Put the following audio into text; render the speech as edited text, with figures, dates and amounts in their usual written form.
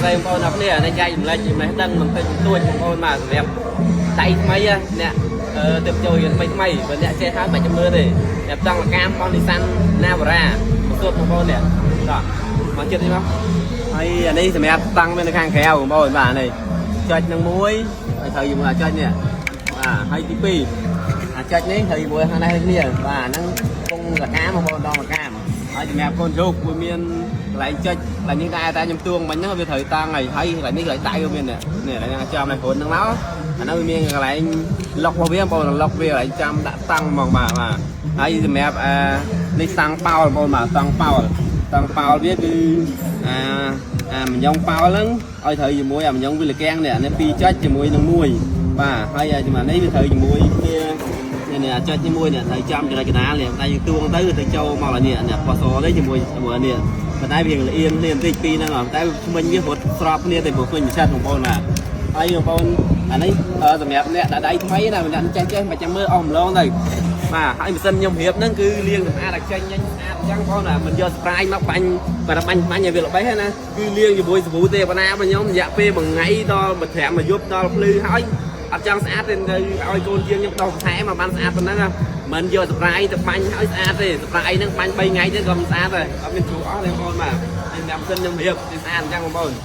ស្តីបងប្អូនអរគ្នានេះចែករំលែកចំណេះដឹងបន្តិចបន្តួចបងប្អូនបាទសម្រាប់ដៃថ្មីអ្នកទៅចូលរៀនថ្មីថ្មីបើអ្នកចេះហើយមិនចាំមើលទេអ្នកចង់លកាមរបស់ Nissan Navara មកសួរបងប្អូននេះតោះមកចិត្តនេះមកហើយអានេះសម្រាប់តាំងនៅខាងក្រៅបងប្អូនបាទនេះចុចនឹងមួយហើយត្រូវជាមួយអាចុចនេះបាទហើយទី2អាចុចនេះត្រូវជាមួយខាងនេះគ្នាបាទហ្នឹងពងលកាមបងប្អូនដងលកាមហើយសម្រាប់កូនជោគវាមានកន្លែងចុចកន្លែងនេះដែរតែខ្ញុំទួងមិញហ្នឹងវាត្រូវតាំងហើយហើយកន្លែងនេះកន្លែងដៃវាមាននេះនេះកន្លែងចាំនេះគ្រុនហ្នឹងមកអាហ្នឹងវាមានកន្លែងលុករបស់វាបងប្អូនលុកវាកន្លែងចាំដាក់តាំងហ្មងបាទបាទហើយសម្រាប់អានេះតាំងប៉ោលបងប្អូនបាទតាំងប៉ោលតាំងប៉ោលវាគឺអាអាមញងប៉ោលហ្នឹងឲ្យត្រូវជាមួយអាមញងវិលកាំងនេះអានេះ2ចុចជាមួយនឹង1បាទហើយអានេះវាត្រូវជាមួយគ្នានេះនេះអាចុចនេះមួយនេះត្រូវចំចំណុចកណ្ដាលនេះតែយើងទួងទៅវាទៅចូលមកនេះនេះពណ៌សនេះជាមួយជាមួយនេះប៉ុន្តែវាលៀនគ្នាបន្តិចពីរហ្នឹងតែធ្មេញវារត់ស្របគ្នាតែព្រោះធ្មេញមិនឆាត់បងប្អូនបាទហើយបងប្អូនអានេះសម្រាប់អ្នកដៃថ្មីណាអ្នកចេះចេះមិនចាំមើលអស់ម្លងទៅបាទហើយម៉ាស៊ីនខ្ញុំរៀបហ្នឹងគឺលាងសម្អាតឲ្យចេញញញស្អាតអញ្ចឹងបងណាមិនយក spray មកបាញ់បាញ់បាញ់បាញ់ឲ្យវាល្បេះណាគឺលាងជាមួយសាប៊ូទេប៉ុណ្ណាបើខ្ញុំរយៈពេលមួយថ្ងៃដល់មួយត្រាំមួយយប់ដល់ភ្លឺហើយអត់ចង់ស្អាតទេទៅឲ្យកូនជាងខ្ញុំដោះថែមមកបានស្អាតប៉ុណ្ណឹងមិនយក spray ទៅបាញ់ឲ្យស្អាតទេ spray ហ្នឹងបាញ់3ថ្ងៃទៀតក៏មិនស្អាតដែរអត់មានជ្រូកអស់ទេបងប្អូនបាទហើយម៉ាស៊ីនខ្ញុំរៀបស្អាតអញ្ចឹងបងប្អូន។